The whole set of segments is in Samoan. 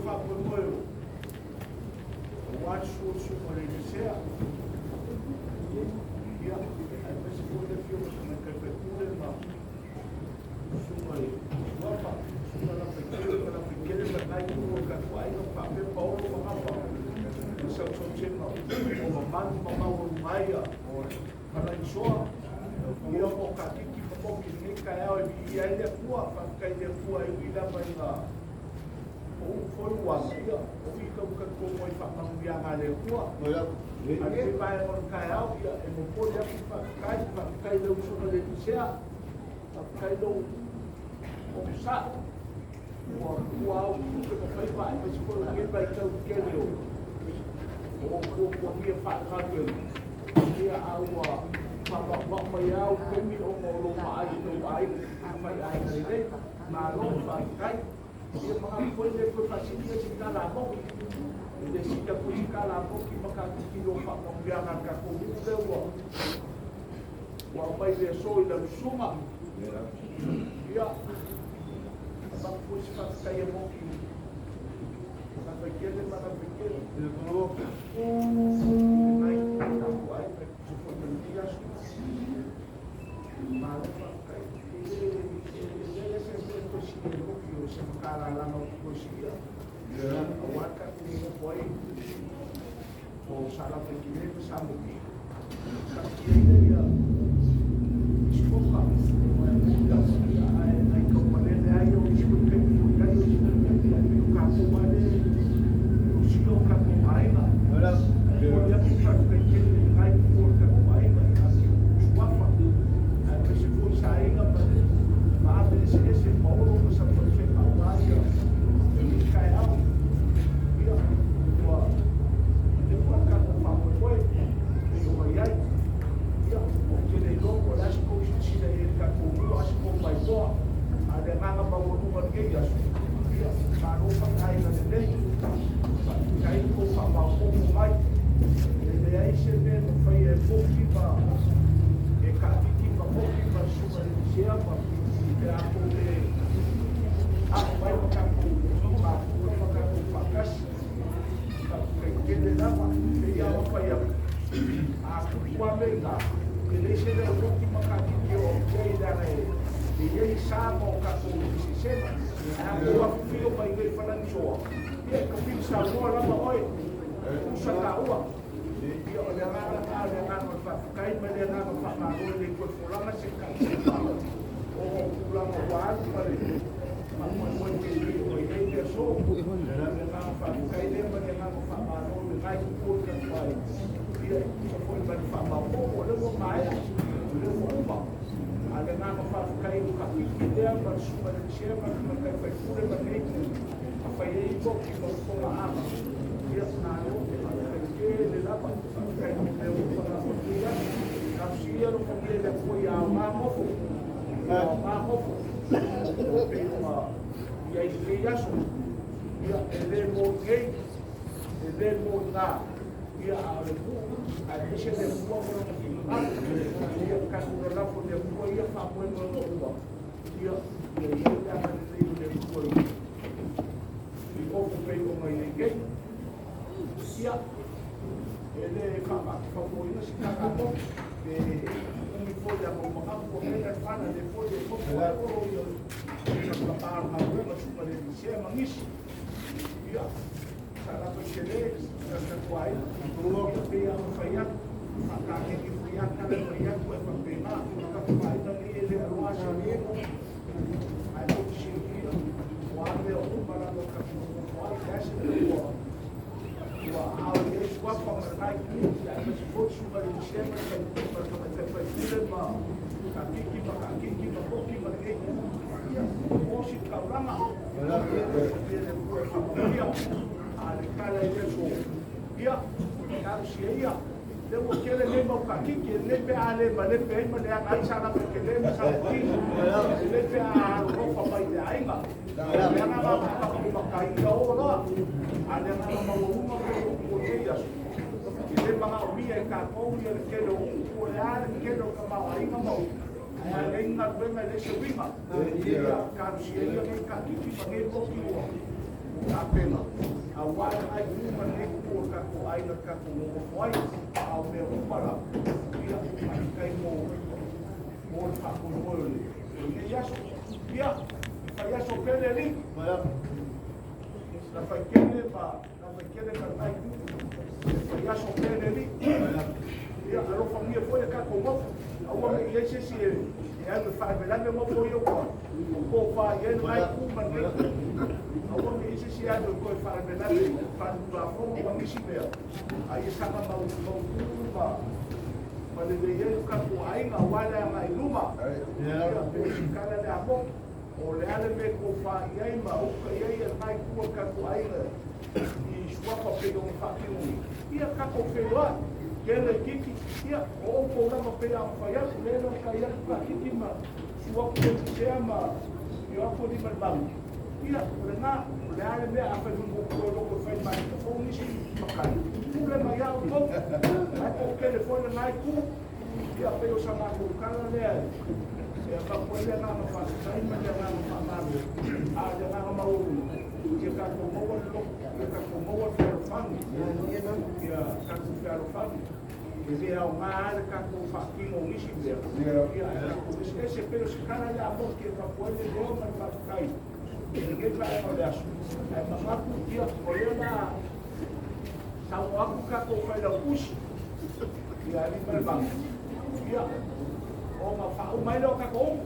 faamoemoe o aua le susu o le susuga i le Alii. Ia, aemaise foi le afioga i le Tamaitai Sui Usufono ma le susuga i Suafa, Susuga Lafaitele ma Lafaitele ma lena itu o le tatou aiga faapea Paolo ma Gafa ma Sausausega o mamalu ma maualuga ai Faleaisoa. Ia, o Katiti ma Moki i lenei taeao e viia ai le Atua. Faafetai i le Atua e ui lava ina o uu foi uaga, ia, o i tau talitonu ai faamanuiaga a le Atua. A lenei vaega o le taeao, ia, e momoli atu le faafetai, faafetai i lau usoga i le Lusea, faafetai lou onosai, ua tua au tiute ma faiva, aemaise foi o lenei vaitau tele o tuatuagia faalegaluega, ia, a ua faavauvau mai au taimi ona o lou vaai i lou aiga, fai aiga lelei, malo faafetai. Ia manatu foi le toe faasilia se tala a Moki, e le sili atu se tala a Moki ma Katiti i lou faamanuiaga a le tatou nuu lea ua aumai le aso i lau susuga. Ia, avatu foi se faafetai a Moki Lafaitele ma Lafaitele. Lenai tatou aiga e tusa foi ma lenei aso. Malo faafetai. E leai se mea e toe sili e Moki o se matalalana o toe silia. Aua le tatou nonofo ai o Salafaitele ma Samoki. Taatia ia isikoka ae nai taumalele ai o isi foi taimi foi ai o isi foi taimi ae pei o tatou ale lusia o tatou aiga. Momoli atu le faafetai tele i lenai itu o le tatou aiga i afio Suafa aemaise foi sa aiga ma le maave eseese Paolo ma Sausausega aua ia lenei taeao. Ia, ua leva le tatou faamoemoe pei ona i ai. Ia, ou te le iloa po o le a se tou silasila i ai i le tatou nuu, a se tou vaemoa, a o le agaga maualuga o lenei aso, ia, malo faiaiga lelei, faafetai le tou faamaopoopo mai. E leai se mea e mafai e Moki ma e Katiti ma Moki ma le susuga i le Lusea ma pe a tou le ao mai ma tatou mafuta ma tatou faatasi. Faafetai tele lava, pei lava ona fai atu, a tupu lava mea i ina, e leai se leo o Moki ma Katiti o au i ai, leaga e i ai sa ma o tatou eseesega. Ae a tou afifio mai nei i Faleaisoa, ia e tafili saunoa lava oe, tusa taua. Ia, o le agaga lena, o le agaga o le faafetai ma le agaga faamalo e le toe folaga se tala o tulaga ua alu ma le faamoemoe pei ona i ai le aso. O le agaga faafetai lea ma le agaga faamalo i lenai itu o le tatou aiga. Ia, e tusa foi ma le faamaopoopo, o lea ua maea, o lea ua uma. A o le agaga faafetai i le Katiti lea ma le susuga i le Lusea ma le Tamaitai Sui Usufono ma lenei itu, a fai ai Moki ma Ufoga Ava. Ia, malo, faafetai tele lava, faafetai mo mea ua uma ona faia. Talosia alofagia e le Atua ia aoga mofo, ia aoga mofo, e pei ona i ai i lenei aso. Ia, e le mo nei, e le mo ina, ia, a o le nuu, aemaise le Atua ma lona finagalo. Ia, tatou lalafo i le Atua ia faamoemoega uma, ia, ia i ai le agalelei o le Atua i ofo pei ona i ai nei. Ia, e le faamafafoina se tala a Moki, pe umi foi leaga ua manatu ua mea le fana le foi e tofu ai olo ia sa o le galuega susuga i le Lusea ma nisi. Ia, sa Lafaitele sa tatou aiga, ia pei lava ona fai atu, faakakeke foi lava tala e fai atu ae faapena, o tatou aiga nei e le aloa se mea ae tou te silafia, o a mea uma lava o tatou nonofo ai, le a se mea ua ao i ai Suafa ma lena itu, aemaise foi le susuga i le Lusea ma le Tamaitai Sui Usufono ma Katiti ma Katiti ma Moki ma lenei itu, ia, osi le taulaga, ia le Atua e faamanuia. A le tala i le aso, ia, talosia ia, lea ua tele nei mau Katiti, e lelei pe a le malepe ai ma leaga ai sa Lafaitele ma Samoki, e lelei pe a alolofa mai i le aiga. O le agaga matai ia oo loa, a le agaga maualuga pei o upu o lenei aso, e le manaomia e tatou ia le tele o upu, o le a le tele o tamaoaiga ma upu, ae a leai ni galuega e leai se uiga. Ia, talosia ia nei Katiti ma nei Moki ua tapena, auā lenā itu ma lenei itu o le tatou aiga tatou nonofo ai. A o mea uma lava, ia, faafetai mo le faamoemoe o lenei aso. Ia, e faiaso pea le Alii, Lafaitele ma Lafaitele ma lenā itu, e faiaso pea le Alii. Ia, alofagia foi le tatou nofo, aua ne i i ai se isi e alu e faalavelave nofo ia ua tofa i ai lenā itu ma lenei itu. Aua ne i i ai se isi e alu e toe faalavelave faale-Tulafono ma nisi mea, a ia saga mautu ma lelei ai le tatou aiga aua le agai i luma. Ia, o si tala lea a Motu, o le a le mea e tofa i ai ma uta i ai lenā itu o le tatou aiga i suafa pei ona faatino nei, ia tatou feiloai, tele itiiti, ia, o outou lava pei ona fai atu, lea na fai atu Taatiti ma susu atu Petisea ma afio atu Aliimalemanu, ia, o lena, o le a le mea, afai foi ua outou loto e fai masina fou nisi matai, pule mai lava outou, ae toatele foi lena itu. Ia, pei o sa matou tala lea e avatu ai le agaga faafetai ma le agaga faamalo, a o le agaga maualuga, ia tatou maua le loto, ia tatou maua le fealofani, ia tatou fealofani. E le aoga lava le tatou faatino o nisi mea, ia ae tatou eseese. Pei o se tala lea a Motu e avatu ai le leo ma le faafetai i lenei vaega o le aso. Ae manatu, ia, o lea o le a saunoa atu le tatou Failautusi ia Aliimalemanu, ia, ona faauma ai lea o tatou upu.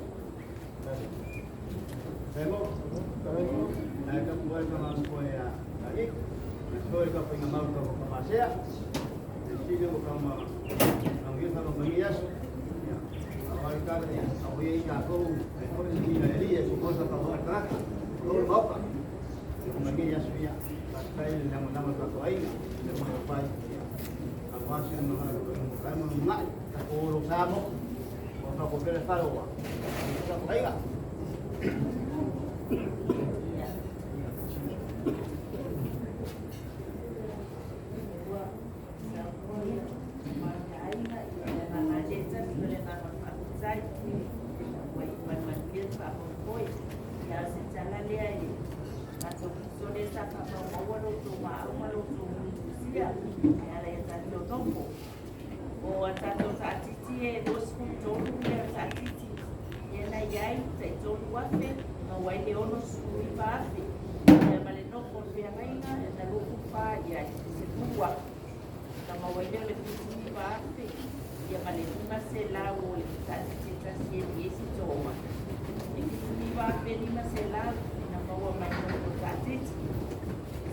O a tatou taatiti e 23 mea taatiti ia na iai tai 3,000 maua ai le 69,000 ia ma le nofo o le feagaiga na 24 iai se 10,000 na maua ai lea o le 79,000 ia ma le 500 o le taatiti e tasi e i ai se toa e 79,500 na maua mai nofo taatiti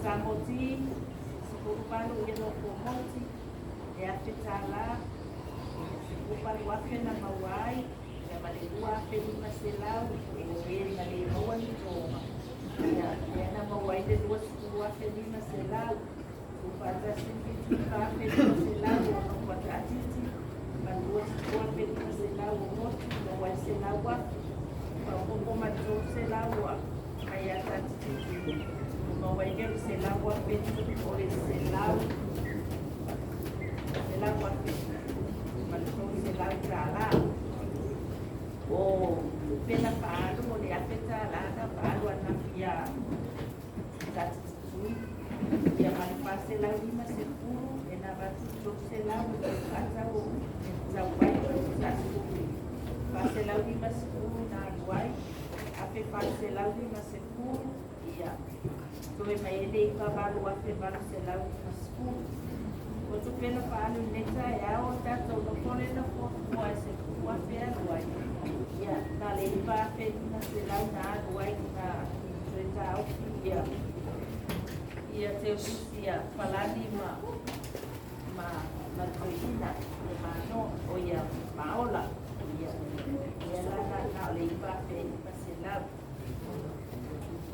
sa moti 18 ia nofo moti e $1,000 18,000 na maua ai ia ma le 2,500 o e na le maua ni toga ia lea na maua ai le 20,500 tuufaatasi 79,500 o nofo taatiti ma le 20,500 o motu maua ai $100,000 faaopoopo ma le 300 mai ia taatiti maua ai lea o le $100,000 o le $100,000 ma le $300. O tupe na faaalu o le $1,000 na faaalu ananafi ia Taatiti ia ma le 450 e na avatu 300 e toe faatau tau ai sa 450 na alu ai 1,450 ia toe mai ai le 98,850. O tupe na faaalu i lenei taeao o tatou nofo lea na fuafua e 10,000 alu ai ia na le 9,500 na alu ai na toe taofi ia ia Teotusia Palani ma Toeaina ia Mano o ia Maola ia ia la na o le 9,500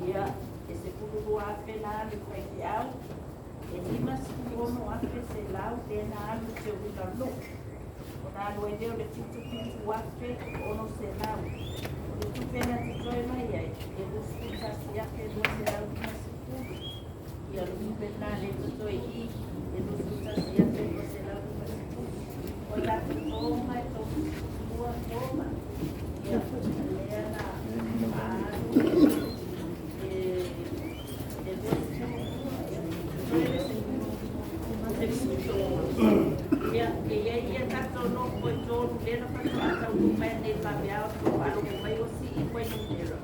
ia e 12,000 na alu i faifeau e 56,100 lea na alu i teuina o le nuu ona alu ai lea o le 77,600. O le tupe na totoe mai ai e 21,250 ia le tupe na le totoe i e 21,250. O tatou toga e 32 toga ia lea na faaalu e Manatu ke i ai ia tatou nofo i tolu lea na faatoa taunuu mai nei i le vaveao ua faalogo mai ua sii fuainumera.